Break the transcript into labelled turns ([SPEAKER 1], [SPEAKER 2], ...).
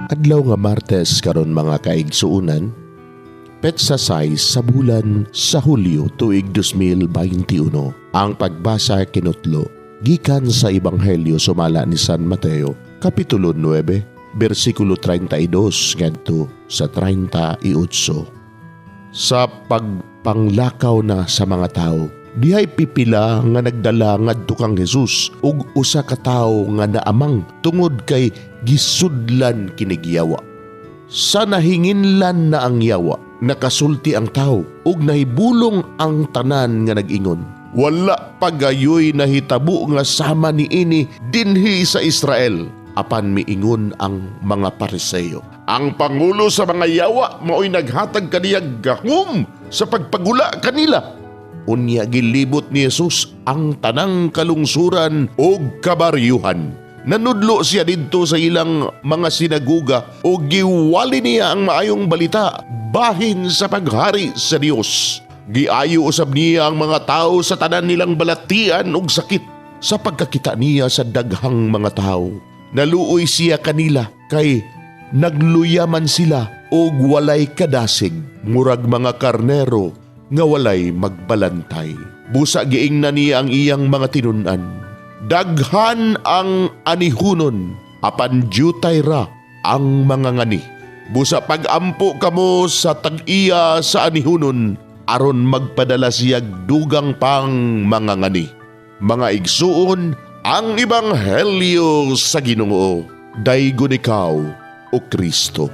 [SPEAKER 1] Adlaw nga Martes karon, mga kaigsuonan, petsa 6 sa bulan sa Hulyo, tuig 2021. Ang pagbasa kinutlo gikan sa Ebanghelyo sumala ni San Mateo, Kapitulo 9, bersikulo 32 ngadto sa 38. Sa pagpanglakaw na sa mga tao, dihay pipila nga nagdala ngadto kang Jesus ug usa ka tawo nga naamang tungod kay gisudlan kinig yawa. Sa nahinginlan na ang yawa, nakasulti ang tawo ug nahibulong ang tanan nga nag-ingon, "Wala pa gayoy nahitabo nga sama niini dinhi sa Israel." Apan miingon ang mga Pariseo, "Ang pangulo sa mga yawa mao'y naghatag kaniyag gahom sa pagpagula kanila." Unya gilibot ni Jesus ang tanang kalungsuran ug kabaryuhan. Nanudlo siya didto sa ilang mga sinaguga ug giwali niya ang maayong balita bahin sa paghari sa Dios. Giayo usab niya ang mga tao sa tanan nilang balatian ug sakit. Sa pagkakita niya sa daghang mga tao, naluoy siya kanila kay nagluya man sila ug walay kadasig, murag mga karnero nga walay magbalantay. Busa giingnan niya ang iyang mga tinun-an, "Daghan ang anihunon, apan dyutay ra ang mga ngani. Busa pag-ampo kamo sa tag-iya sa anihunon aron magpadala siyag dugang pang mga ngani." Mga igsuon, ang Ebanghelyo sa Ginoo. Daygon ikaw, o Kristo.